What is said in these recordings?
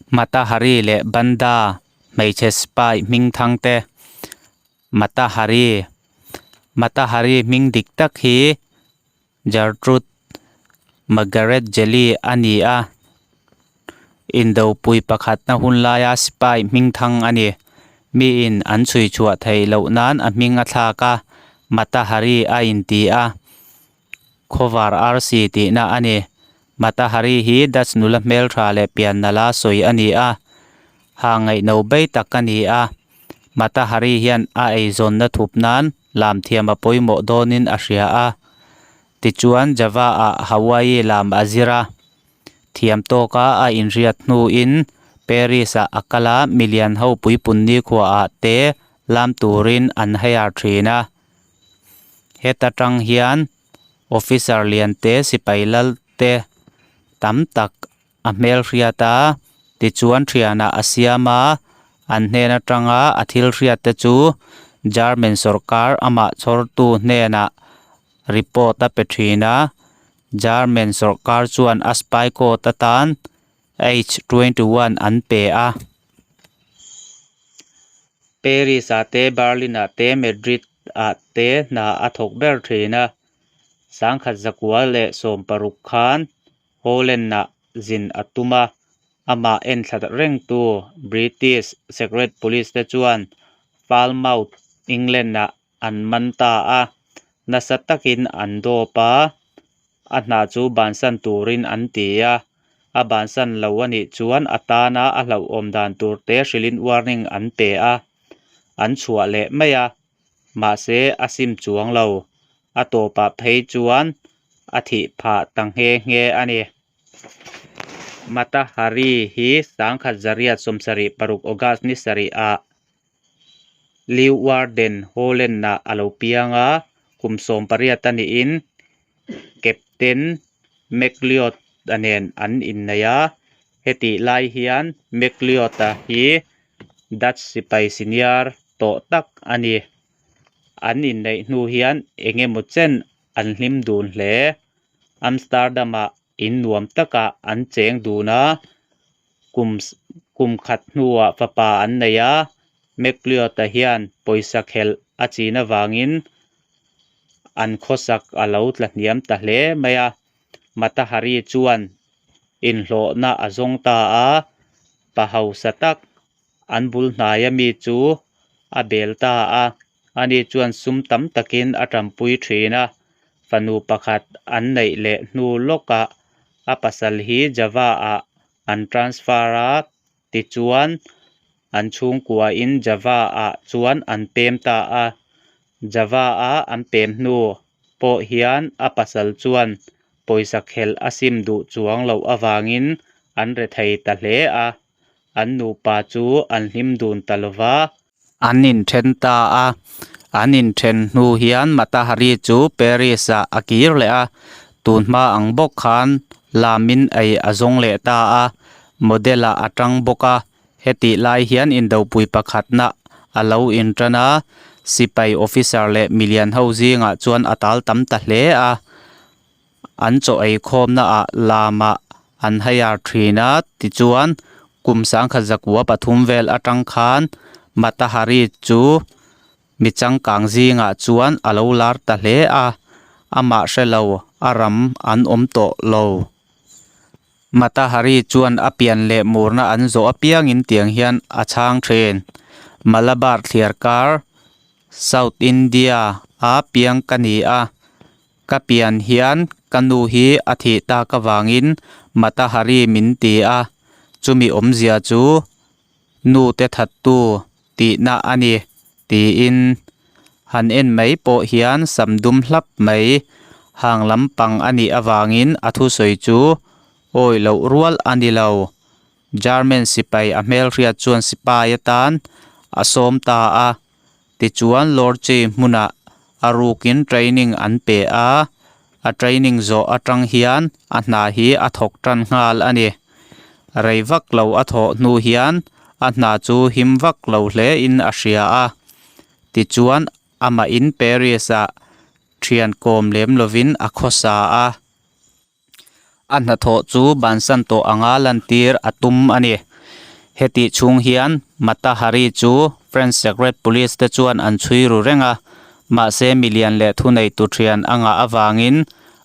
Mata Hari leh Banda hmeichhe spy hming thang te Mata Hari Mata Hari hming dik tak hi Gertrude Margaret Jelly a ni a, indopui pakhatna hun laia spy hming thang a ni. Miin an chhui chhuah theih loh nan a hming a thlak a, Mata Hari a inti a. Khawvar arsi tihna a ni. Mata Hari hi Dutch nula hmeltha leh pian nala sawi a ni a, ha ngaihno bei tak a ni a. Mata Hari hian a eizawnna thup nan lam thiam a pawimawh dawnin a hria a. Tichuan Java-ah Hawaii lam a zir a. Thiam tawka a inhriat hnuin Paris-ah a kal a, milian ho puipun nikhuaah te lam turin an hire thin a. Heta tang hian officer lian te sipai lal te tam tak a hmel hriat a tichuan thianah a siam a an hnen atanga a thil hriat te chu German sawrkar amah chhawrtu hnenah report a pe thin a German sawrkar chuan a spy code atan H21 an pe a. Paris ah te, Berlin ah te, Madrid ah te hna a thawk ber thin a. Sangkhat zakua leh 60 khan Holland ah zin a tum a, amah enthla rengtu British Secret Police te chuan Falmouth, England ah an man ta a, nasa takin an dawp a, a hna chu bansan turin an ti a, a bansan lo a nih chuan a tana a hlauhawm dan tur te hrilhin warning an pe a, an chhuah leh mai a, mahse a sim chuang lo, a tawpah phei chuan a thih phah ta nghe nghe a ni. Mata Hari hi 1976 August ni sarih ah Leeuwarden, Holland-ah a lo piang a, kum 18 a niin Captain McLeod-a nen an inneih a. Hetih lai hian McLeod-a hi Dutch sipai senior tawh tak a ni. An inneih hnu hian eng emaw chen an hlim dun hle. Amsterdam-ah in nuam takah an cheng dun a, kum kum khat hnuah fapa an nei a, McLeod-a hian pawisa khelh a chin avangin an khawsak a lo tla hniam ta hle mai a, Mata Hari chuan inhlawhna a zawng ta a, pa hausa tak an bul hnaia mi chu a bel ta a, ani chuan sum tam takin a tanpui thin a, fanu pakhat an neih leh hnu lawkah a pasal hi Java ah an transfer a, tichuan an chhungkuain Java ah chuan an pem ta a, Java a an pem hnu pawh hian a pasal chuan pawisa khelh a sim duh chuang loh avangin an rethei ta hle a. An nupa chu an hlim dun ta lo va. An inthen ta a. An inthen hnu hian Mata Hari chu Paris-ah a kir leh a, tun hma ang bawk khan lamin ei a zawng leh ta a, model-ah a tang bawk a. Hetih lai hian indopui pakhatna a lo intan a, sipai officer leh milian ho zingah chuan a tal tam ta hle a. An chaw ei khawmnaah lamah an hire thin a, tichuan kum 1903 vel atang khan Mata Hari chu mi changkang zingah chuan a lo lar ta hle a, amah hre lo a ram an awm tawh lo. Mata Hari chuan a pian leh murna an zawh apiangin tiang hian a chhang thin. Malabar thliar kar South India a piang ka ni a. Ka pian hian ka nu hi a thih tak avangin Mata Hari min ti a, chumi awmzia chu nu te thattu tihna a ni tiin han en mai pawh hian sam dum hlap mai hang lampang a nih avangin a thusawi chu awi loh rual a ni lo. German sipai a hmelhriat chuan sipai atan a sawm ta a. Tichuan Lorchi hmunah a rukin training an pe a, a training zawh atang hian a hna hi a thawk tan nghal a ni. Rei vak lo a thawh hnu hian a hna chu him vak lo hle in a hria a. Tichuan amah in Paris ah thian kawm lem lovin a khawsa a. A hnathawh chu bansan tawh anga lantir a tum a ni. Hetih chhung hian Mata Hari chu French Secret Police te chuan an chhui ru reng a, mahse milian leh thuneitu thian a ngah avangin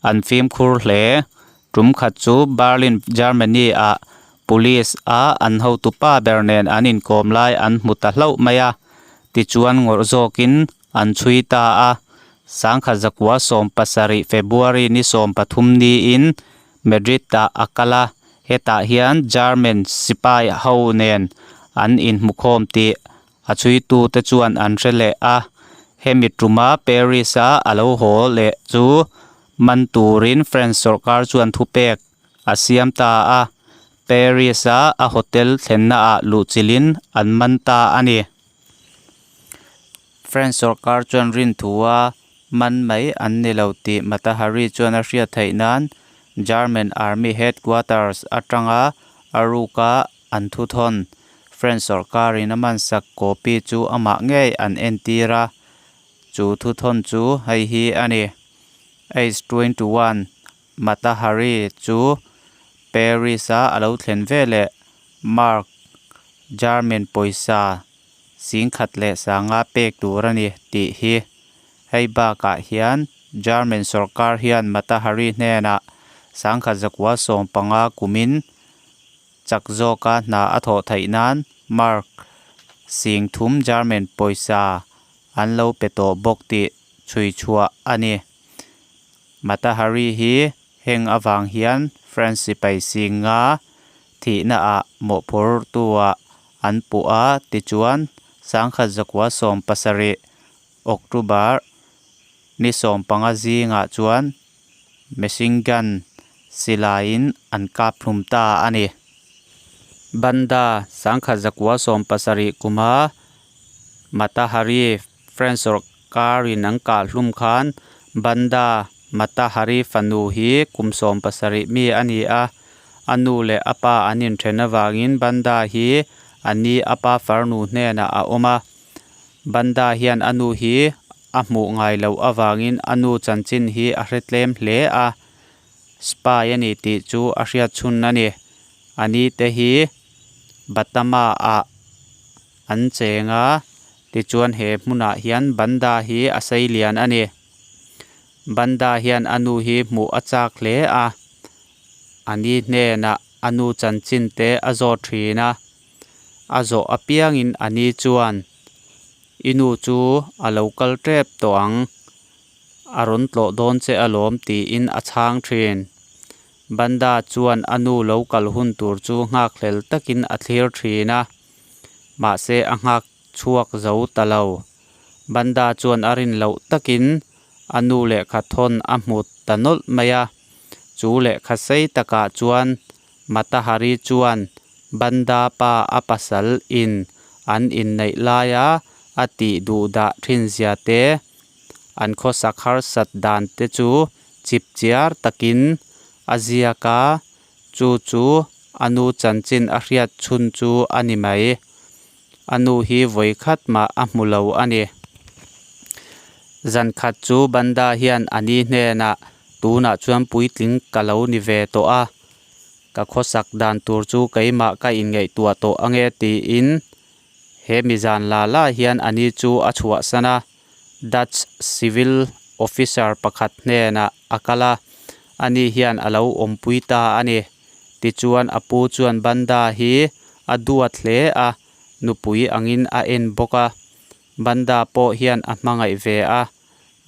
an fimkhur hle. Tum khat chu Berlin, Germany ah Police a an hotu pa ber nen an inkawm lai an hmu ta hlauh mai a, tichuan ngawrh zawkin an chhui ta a. Sangkhat zakua 17 February ni 13 niin Madrid ah a kal a, hetah hian German sipai ho nen an inhmukhawm tih a chhuitute chuan an hre leh a. Hemi tuma Paris a a lo haw leh chu man turin French sawrkar chuan thupek a siam ta a, Paris a a hotel thlenna ah luhchilhin an man ta a ni. French sawrkar chuan rinthu a man mai an ni lo tih Mata Hari chuan a hriat theih nan German Army Headquarters atanga a ruka an thuthawn French sawrkarin a mansak copy chu amah ngei an entir a, chu thuthawn chu hei hi a ni, H21. Mata Hari chu Paris-a a lo thlen veleh Mark German pawisa singkhat leh sanga pek tur a ni tih hi. Hei bakah hian German sawrkar hian Mata Hari hnenah sangkhat zakua 15 kumin chak zawka hna a thawh theih nan Mark 30,000 German pawisa an lo pe tawh bawk tih chhui chhuah a ni. Mata Hari hi heng avang hian French sipai singa thihna ah mawhphurtu ah an puh a, tichuan sangkhat zakua 17 October ni 15 zingah chuan machine gun silaiin an kap hlum ta a ni. Banda sangkhat zakua 70 kuma Mata Hari French sawrkarin an kah hlum khan Banda Mata Hari fanu hi kum 17 mi a ni a, a nu leh a pa an inthen avangin Banda hi a ni a pa farnu hnenah a awm a. Banda hian a nu hi a hmuh ngai loh avangin a nu chanchin hi a hre tlem hle a, spy a ni tih chu a hriat chhun a ni. A ni te hi Batama ah an cheng a, tichuan he hmunah hian Banda hi a sei lian a ni. Banda hian a nu hi hmuh a chak hle a, a ni hnenah a nu chanchin te a zawt thin a, a zawh apiangin a ni chuan i nu chu a lo kal tep tawh ang, a rawn tlawh dawn che alawm tiin a chhang thin. Banda chuan a nu lo kal hun tur chu nghakhlel takin a thlir thin a, mahse a nghak chhuak zo ta lo. Banda chuan a rin loh takin a nu lehkha thawn a hmu ta nawlh mai a, chu lehkha sei takah chuan Mata Hari chuan Banda pa a pasal in an inneih laia a tih duh dah thin zia te, an khawsak harsat dan te chu chip chiar takin a ziak a, chu chu a nu chanchin a hriat chhun chu a ni mai. A nu hi vawi khat mah a hmu lo a ni. Zan khat chu Banda hian a ni hnenah tunah chuan puitling ka lo ni ve tawh a, ka khawsak dan tur chu keimah ka inngaihtuah tawh ange tiin he mi zan la la hian a ni chu a chhuahsan a. Dutch civil officer pakhat hnenah a kal a, ani hian a lo awmpui ta a ni. Tichuan a pu chuan Banda hi a duat hle a, nupui angin a en bawk a. Banda pawh hian a hmangaih ve a,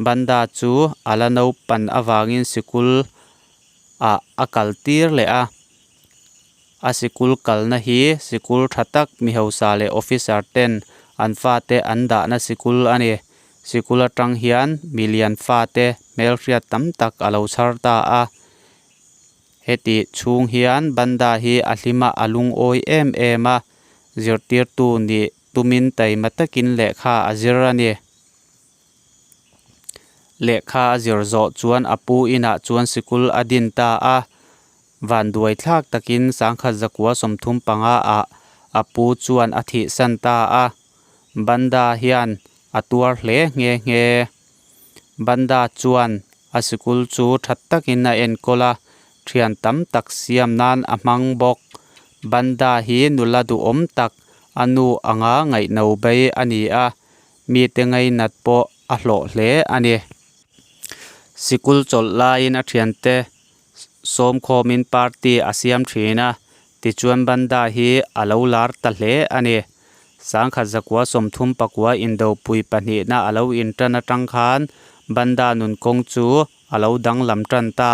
Banda chu a la naupan avangin sikul ah a kal tir leh a. A sikul kalna hi sikul tha tak mi hausa leh officer ten an fate an dahna sikul a ni. Sikul atang hian milian fate hmelhriat tam tak a lo chhar ta a. Heti chhung hian Banda hi a hlima a lungawi em em a, zirtirtu nih tumin taima takin lehkha a zir a ni. Lehkha a zir zawh chuan a pu inah chuan sikul a din ta a. Vanduai thlak takin sangkhat zakua 35 ah a pu chuan a thihsan ta a. Banda hian a tuar hle nghe nghe. Banda chuan a sikul chu tha takin a enkawl a, thian tam tak siam nan a hmang bawk. Banda hi nula duhawm tak a nu anga ngaihno bei a ni a, mite ngainat pawh a hlawh hle a ni. Sikul chawlh laiin a thiante sawmkhawmin party a siam thin a, tichuan Banda hi a lo lar ta hle a ni. Sangkhat zakua sawmthum pakua indopui pahnihna a lo intan atang khan Banda nun kawng chu a lo danglam tan ta.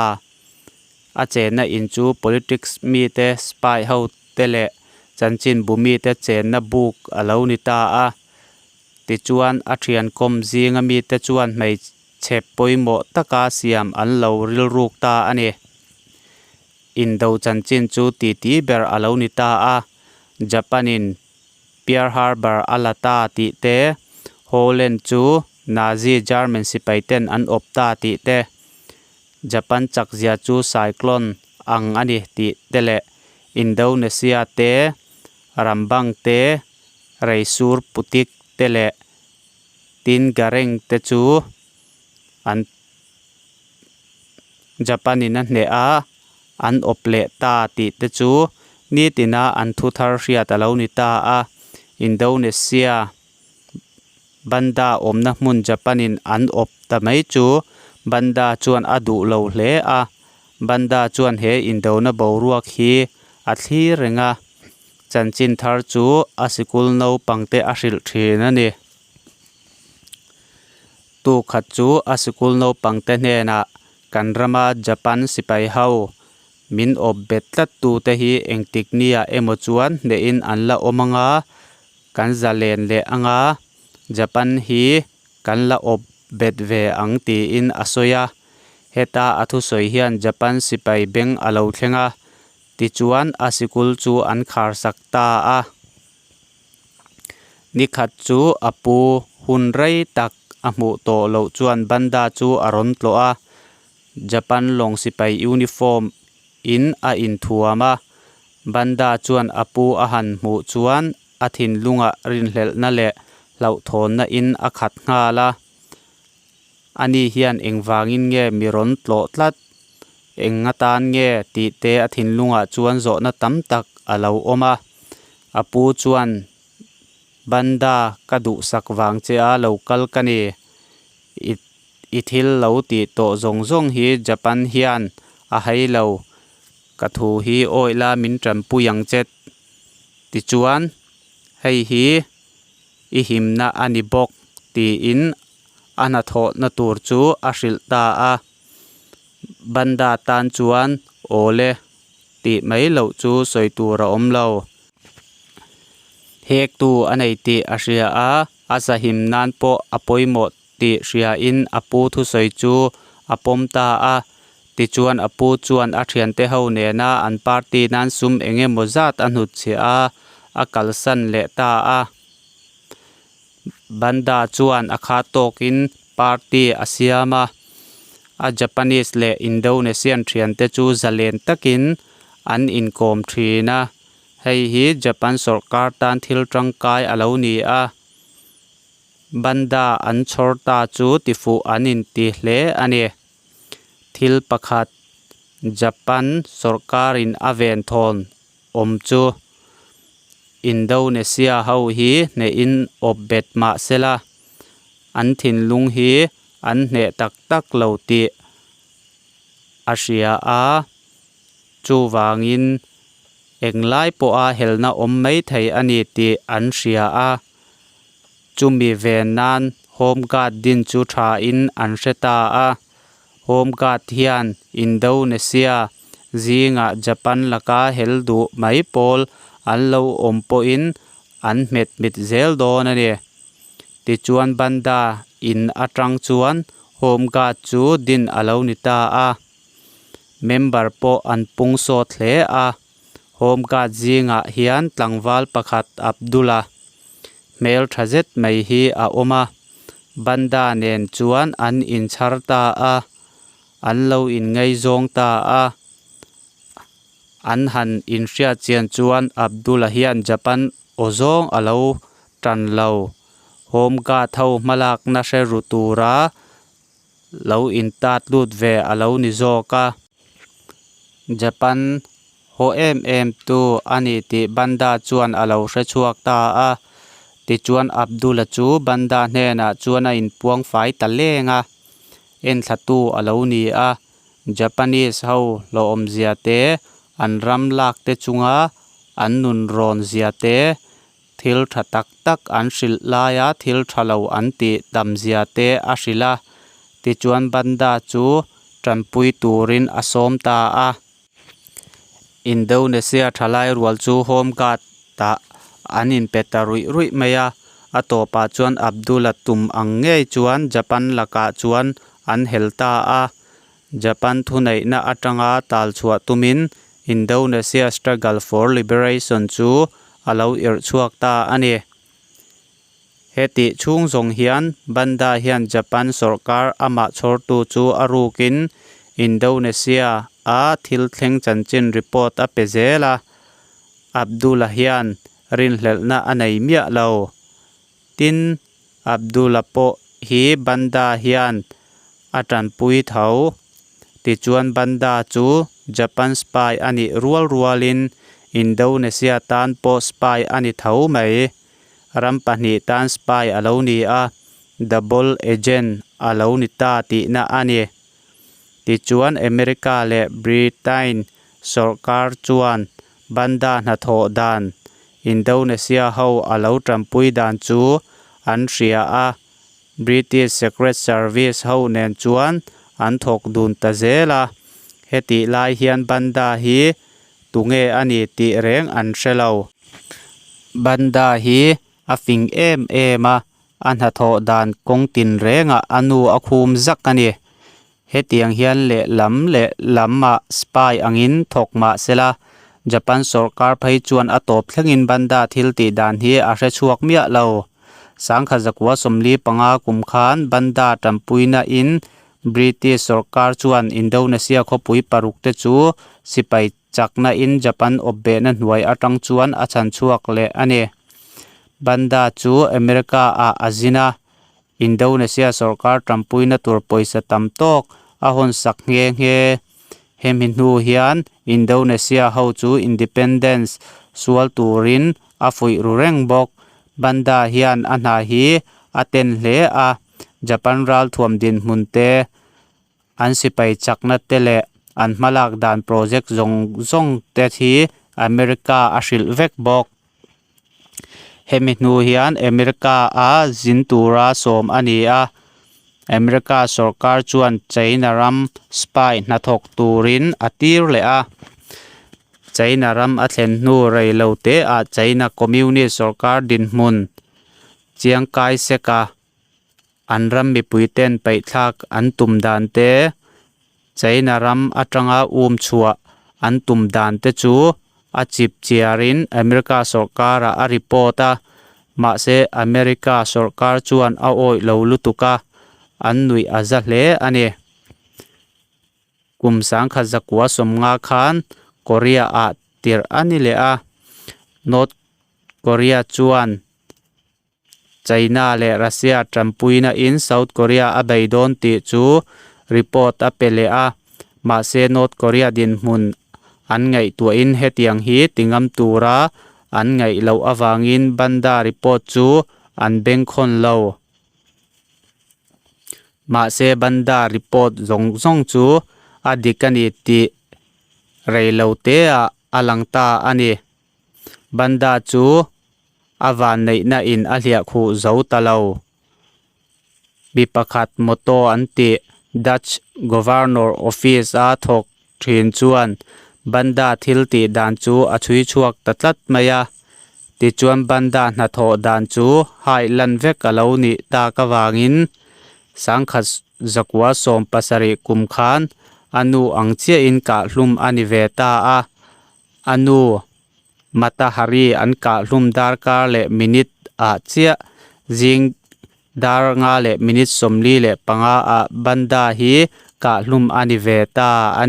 A chenna in chu politics mite, spy ho te leh chanchinbu mite chenna buk a lo ni ta a. Tichuan a thiankawm zinga mite chuan hmeichhe pawimawh taka siam an lo rilruk ta a ni. Indo chanchin chu titi ber a lo ni ta a, Japan-in Pearl Harbor a la ta tih te, Holland chu Nazi German sipai ten an awp ta tih te, Japan chakzia chu cyclone ang a ni tih te leh Indonesia te, Rambang te, Reisur Putik te leh Tingareng te chu an Japan in a hneh a, an awp leh ta tih te chu nitina an thu thar hriat a lo ni ta a. Indonesia Banda awmna hmun Japan in an awp ta mai chu Banda chuan a duh lo hle a. Banda chuan he indona boruak hi a thlir reng a, chanchin thar chu a sikul naupangte a hrilh thin a ni. Tukhat chu a sikul naupangte hnenah kan rama Japan sipai ho min awp bet tlat tute hi engtik nia emaw chuan hnehin an la awm anga, kan zalen leh anga Japan hi kan la awp bet ve ang tiin a sawi a. Heta a thusawi hian Japan sipai beng a lo thleng a, tichuan a sikul chu an kharsak ta a. Nikhat chu a pu hun rei tak a hmuh tawh loh chuan Banda chu a rawn tlawh a, Japan lawng sipai uniform in a inthuam a. Banda chuan a pu a han hmuh chuan a thinlungah rinhlelhna leh hlauhthawnna in a khat nghal a. Ani hian engvangin nge mi rawn tlawh tlat? Eng atan nge tih te a thinlungah chuan zawhna tam tak a lo awm a. A pu chuan, Banda, ka duhsak vang che a lo kal ka ni. I i thil lo tih tawh zawng zawng hi Japan hian a hai lo. Ka thu hi awih la min tanpui ang che. Tichuan, hei hi i himna a ni bawk, tiin a hnathawhna tur chu a hrilh ta a. Banda tan chuan awle tih mai loh chu sawi tur a awm lo. Hektu a nei tih a hria a, a zahim nan pawh a pawimawh tih hriain a pu thusawi chu a pawm ta a. Tichuan a pu chuan a thiante ho nena an party nan sum eng emaw zat a hnutchhiah a, a kalsan leh ta a. Banda chuan a kha tawkin party a siam a, a Japanese leh Indonesian thiante chu zalen takin an inkawm thin a, hei hi Japan sawrkar tan thil tangkai a lo ni a, Banda an chhawr ta chu tifuh an inti hle a ni. Thil pakhat Japan sawrkarin a venthawn awm chu Indonesia ho hi hnehin awp bet mah sela, an thinlung hi an hneh tak tak lo tih a hria a, chuvangin englai pawha helna awm mai thei a ni tih an hria a, chumi ven nan Home Guard din chu thain an hre ta a. Home Guard hian Indonesia zingah Japan laka hel duh mai pawl an lo awm pawhin an hmet mit zel dawn a ni. Tichuan Banda in atang chuan Home Guard chu din a lo ni ta a. Member pawh an pung sawt hle a. Home Guard zingah hian tlangval pakhat Abdul-a hmel tha zet mai hi a awm a. Banda nen chuan an inchhar ta a, an lo inngaizawng ta a. An han inhriat chian chuan Abdul-a hian Japan aw zawng a lo tan lo. Home Guard ho hmalakna hre ru tura lo intat lut ve a lo ni zawk a. Japan. Haw em em tu a ni tih Banda chuan a lo hre chhuak ta a. Tichuan Abdul-a chu Banda hnenah chuan a inpuang fai ta leng a, enthlatu a lo ni a. Japanese ho hlawhawmzia te, an ram lak te chunga an nun rawn zia te, thil tha tak tak an hrilh laia thil tha lo an tih tam zia te a hrilh a. Tichuan Banda chu tanpui turin a sawm ta a. Indonesia thalai rual chu Home Guard ah an inpe ta ruih ruih mai a, a tawpah chuan Abdullah tum ang ngei chuan Japan lakah chuan an hel ta a. Japan thuneihna atanga talchhuah tumin Indonesia Struggle for Liberation chu a lo irh chhuak ta a ni. Hetih chhung zawng hian Banda hian Japan sawrkar amah chhawrtu chu a rukin Indonesia a thil thleng chanchin report a pe zel a, Abdullah hian rinhlelhna a nei miah lo. Tin, Abdullah pawh hi Banda hian a tanpui tho. Tichuan Banda chu Japan spy a nih rual rualin Indonesia tan pawh spy a ni tho mai. Ram pahnih tan spy a lo ni a, double agent a lo ni ta tihna a ni. Tichuan America leh Britain sawrkar chuan Banda hnathawh dan Indonesia ho a lo tanpui dan chu an hria a, British Secret Service ho nen chuan an thawk dun ta zel a. Hetih lai hian Banda hi tunge a ni tih reng an hre lo. Banda hi a fing em em a, a hnathawh dan kawng tin rengah a nu a khum zak a ni. Hetiang hian lehlam lehlamah spy angin thawk mah sela, Japan sawrkar phei chuan a tawp thlengin Banda thil tih dan hi a hre chhuak miah lo. Sangkha zakua 45 kum khan Banda tanpuina in British sawrkar chuan Indonesia khawpui paruk te chu sipai chakna in Japan awpbehna hnuai atang chuan a chhan chhuak leh a ni. Banda chu America ah a zin a, Indonesia sawrkar tanpuina tur pawisa tam tawk a hawn sak nghe nghe. Hemi hnu hian Indonesia ho chu independence sual turin a fuih ru reng bawk. Banda hian a hna hi a ten hle a, Japan ralthuam dinhmun te, an sipai chakna te leh an hmalak dan project zawng zawng te hi America a hrilh vek bawk. Hemi hnu hian America a zin tura sawm a ni a, America sawrkar chuan China ram spy hnathawk turin a tir leh a. China ram a thlen hnu rei lo te ah China Communist sawrkar dinhmun chiang kai sek a. An ram mipuiten paihthlak an tum dan te, China ram atanga um chhuah an tum dan te chu a chip chiarin America sawrkarah a report a, mahse America sawrkar chuan a awih lo lutuk a, an nuih a za hle a ni. Kum 1950 khan Korea ah tirh a ni leh a, North Korea chuan China leh Russia tanpuina in South Korea a bei dawn tih chu report a pe leh a, mahse North Korea dinhmun an ngaihtuahin hetiang hi ti ngam tura an ngaih loh avangin Banda report chu an bengkhawn lo. Mahse Banda report zawng zawng chu a dik a ni tih rei lo teah a lang ta a ni. Banda chu a vanneihna in a hliah khuh zo ta lo. Mi pakhat motto an tih Dutch Governor Office a thawk thin chuan Banda thil tih dan chu a chhui chhuak ta tlat mai a. Tichuan Banda hnathawh dan chu hai lan vek a lo nih tak avangin 1970 kum khan a nu ang chiahin kahhlum a ni ve ta a. A nu Mata Hari an kahhlum darkar leh minute ah chiah zing dar nga leh minute 45 ah Banda hi kahhlum a ni ve ta a ni.